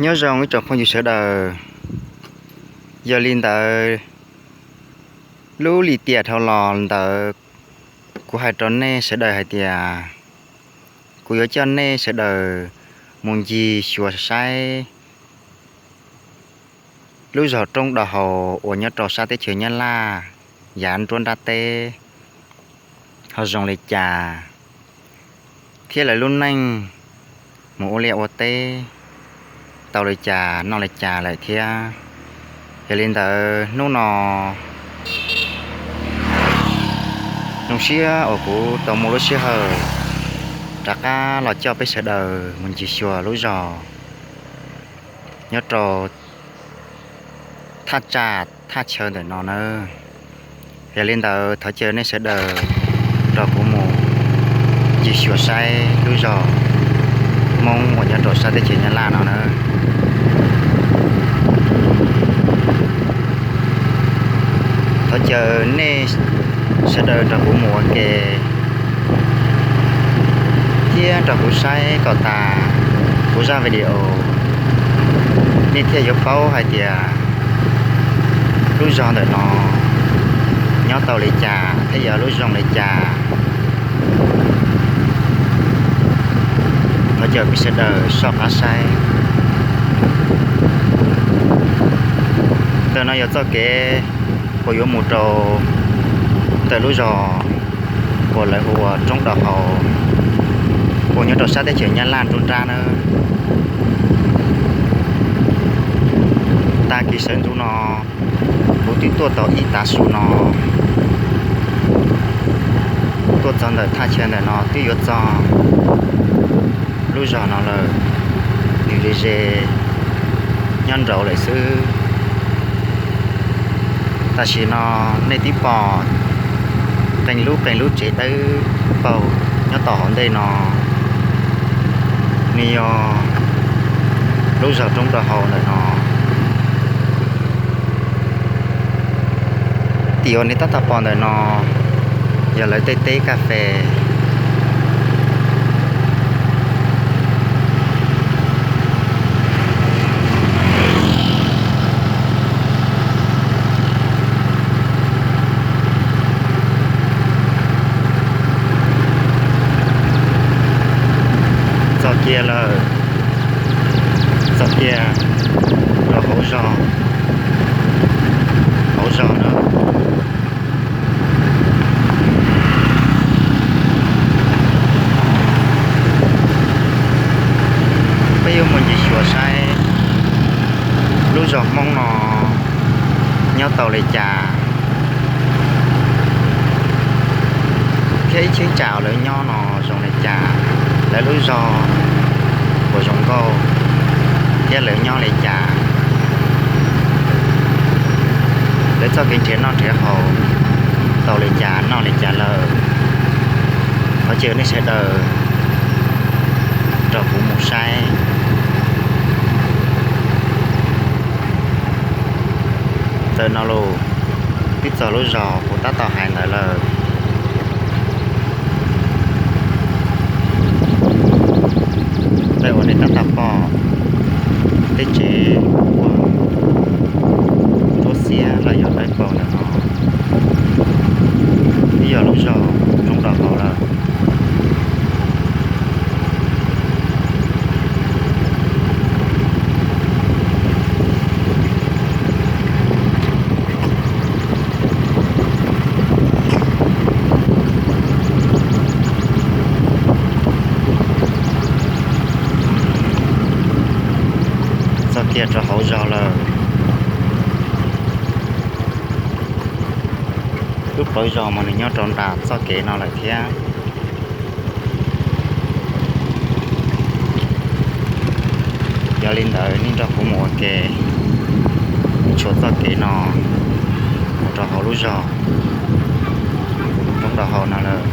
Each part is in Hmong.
Nyob zoo ib tsoom phooj ywg sawv daws. Yog li ntawd, lub lim tiam dhau los ntawd kuv hais rau nej sawv daws hais tias kuv yuav coj nej sawv daws mus ncig xyuas saib lub zos Roob Dau Hau uas nyob rau sab teb chaws Nyab Laj yav nruab nrab teb ho zoo li cas, thiab lawv lub neej mus ua liaj ua teb tau li cas noj li cas lawm thiab. Yog li ntawd hnub no zoo siab uas kuv tau muaj lub sij hawm rov qab los coj peb sawv daws mus ncig xyuas lub zos nyob rau thaj tsam thaj chaw ntawm no nawb. Yog li ntawd thov caw nej sawv daws nrog kuv mus ncig xyuas saib lub zos Hmoob uas nyob rau sab teb chaws Nyab Laj no nawb. Thov caw nej sawv daws nrog kuv mus ua ke thiab nrog kuv saib kom tas kuv zaj video, nej thiaj yuav paub hais tias lub zos ntawm no nyob tau li cas thiab yog lub zoo li cas. Thov caw peb sawv daws soj qab saib. Ntawm no yog txoj kev uas yuav mus rau ntawm lub zos uas lawv hu ua Roob Dau Hau uas nyob rau sab teb chaws Nyab Laj nruab nrab nawb. Tag kis sawv ntuj no kuv twb tuaj tau ib tav su no, tuaj txog ntawm thaj chaw ntawm no twb yuav txog lub zos no lawm. Nws ze ze nyob nraud lawm xwb. Tam sim no nej twb pom qee lub qee lub tsev dawb paug nyob tom hauv ntej no, nws yog lub zos Roob Dau Hau ntawm no. Tim uas nej tab tom pom ntawm no yog lawv tej teb kas fes. Txog kiag lawm, txog kiag rau hauv zos, hauv zos no. Peb yuav mus ncig xyuas saib lub zos Hmoob no nyob tau li cas, thiab ib cheeb tsam lawv nyob no zoo li cas, lawv lub zos puas zoo nkauj, thiab lawv nyob li cas, lawv txoj kev nrhiav noj nrhiav haus tau li cas noj li cas lawm. Thov caw nej sawv daws nrog kuv mus saib. Ntawm no los twb txog lub zos kuv tab tom hais ntawd lawm. Tej uas nej tab tom pom tej tsev uas ntsuab xiab los yog dawb paug ntawm no twb yog lub zos Roob Dau Hau lawm. Txog kiag rau hauv zos lawm. Lub plawv zos mas nws nyob rau nram txoj kev no lawm thiab. Yog li ntawd nej nrog kuv mus ua ke, tshuav txoj kev no mus rau hauv lub zos Roob Dau Hau no lawm.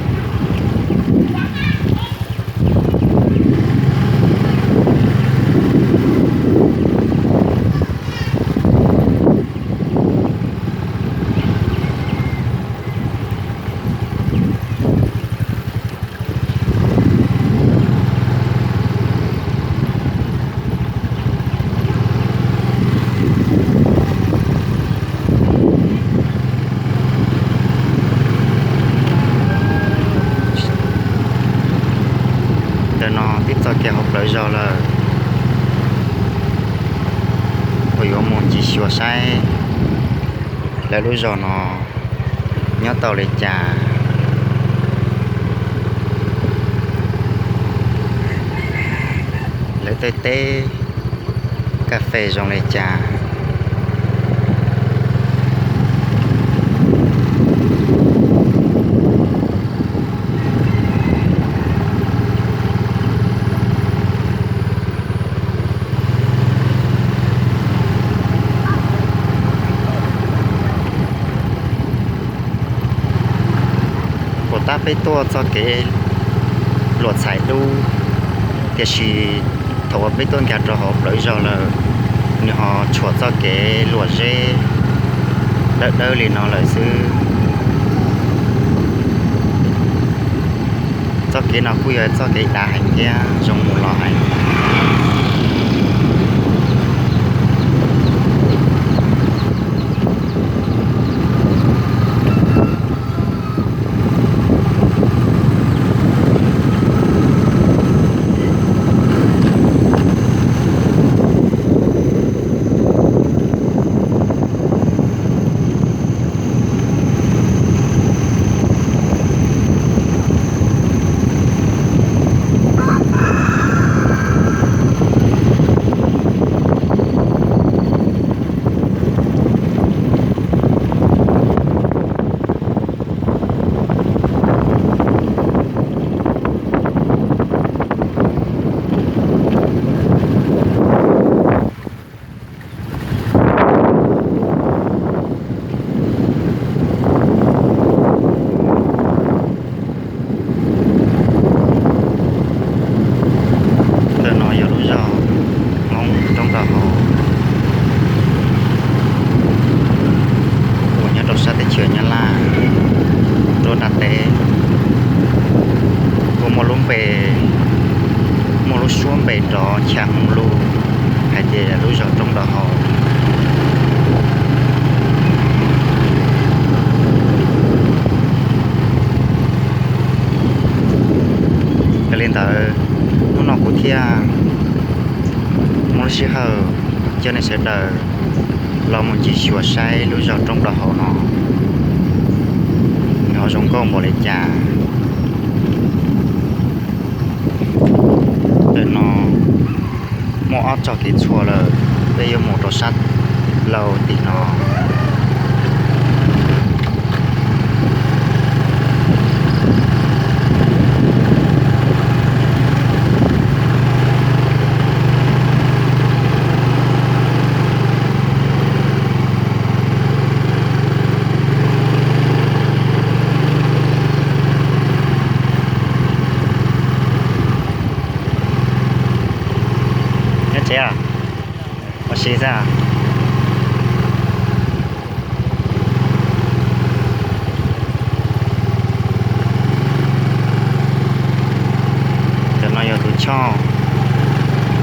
Kiag hauv plawv zog lawm, kuv yuav mus ncig xyuas saib lawv lub zog no nyob tau li cas, lawv tej teb kas fes zoo li cas. Puas tab peb tuaj txoj kev luam txhais dub, tiam sis thaum uas peb tuaj nkag rau hauv plawv zog lawm, nws ho tshuam txoj kev luam zeb dawb dawb li no lawm xwb. Txoj kev no kuj yog txoj kev dav heev thiab zoo mus los heev. Ntawm no yog lub zog Hmoob Roob Nraug Hau uas nyob rau sab teb chaws Nyab Laj nruab nrab teb, kuj muaj lub npe, muaj lub suab npe nrov ncha moo lug hais tias lub zog Roob Nraug Hau. Yog li ntawd, hnub no kuv thiaj muaj lub sij hawm coj nej sawv daws los mus ncig xyuas saib lub zog Roob Nraug Hau no nws ho zoo nkauj npaum li cas. Ntawm no muaj ob txoj kev txhua lawm, peb yuav mus rau sab laug tim no. Nyob tsev, ua si xwb. Cov no yog tus choj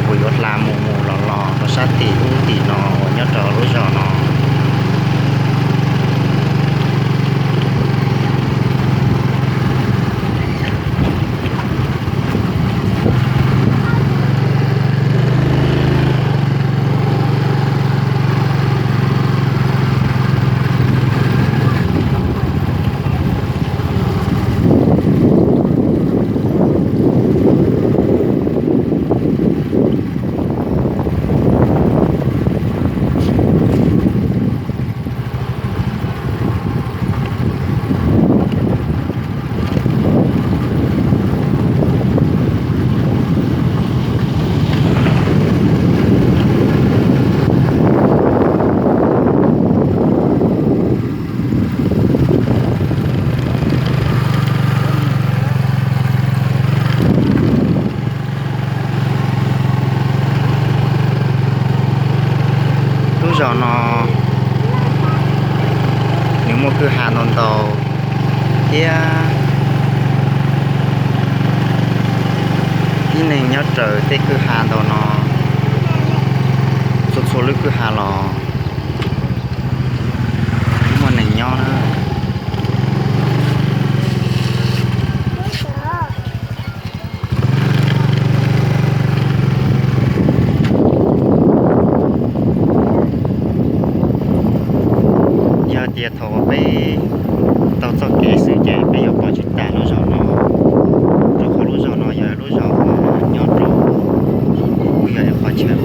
uas yuav hla mus mus los los rau sab tim ub tim no uas nyob rau lub zos no. Lub zos no nws muaj kwj ha ntau ntau thiab tib neeg nyob raws tej kwj ha ntau no, txhua txhua lub kwj ha los muaj neeg nyob na.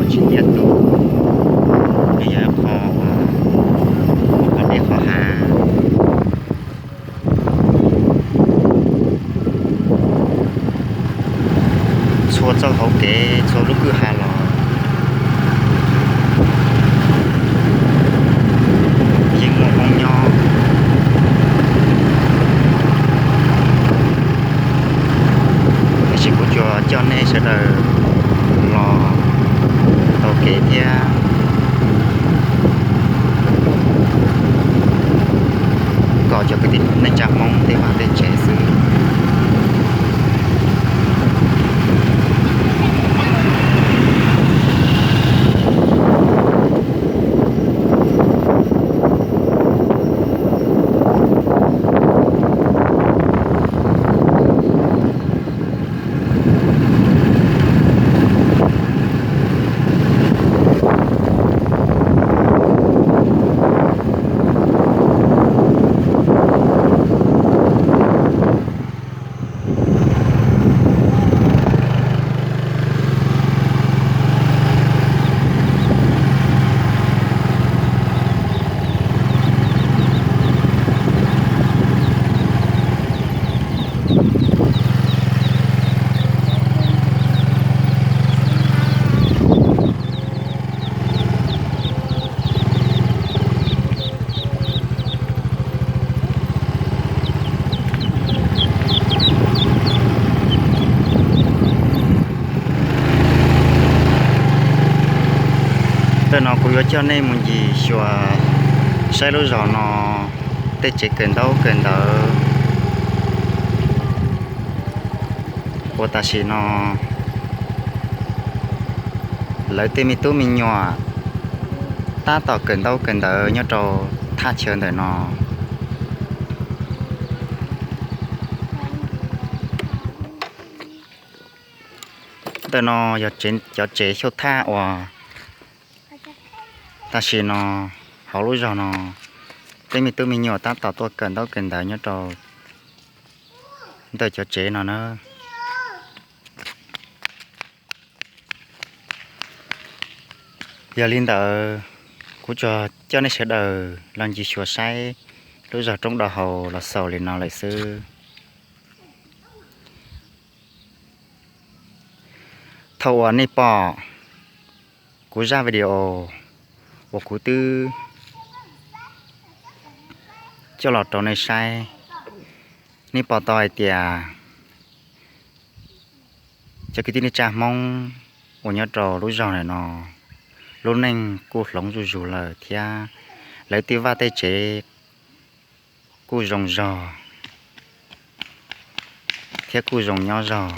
tsis nyiam tus, nws yog ib qho uas qhov dej qhov hav. Txhua txoj hauv kev txhua lub kwj ha los yeej muaj Hmoob nyob, tiam sis kuv tsuas coj nej sawv daws los taug kev thiab kom cov kwv tij neej tsa Hmoob tej vaj tej tsev xwb. Ntawm no kuv yuav coj nej mus ncig xyuas saib lub zos no tej tsev kawm ntaub kawm ntawv uas tam sim no lawv tej me tub me nyuam tab tom kawm ntaub kawm ntawv nyob rau thaj chaw ntawm no. Ntawm no yog cov tsev xyuam thaj uas tam sim no hauv lub zos no tej me tub me nyuam tab tom tuaj kawm ntaub kawm ntawv nyob rau ntawm cov tsev no na. Yog li ntawd, kuv tsuas coj nej sawv daws los ncig xyuas saib lub zos Roob Dau Haus los xaus li no lawm xwb. Thaum uas nej pom kuv zaj video uas kuv twb coj los rau nej saib, nej pom tau hais tias cov kwv tij neej tsa Hmoob uas nyob rau lub zos ntawm no lub neej kuj hloov zuj zus lawm thiab lawv tej vaj tej tsev kuj zoo zog thiab kuj zoo nyob zog.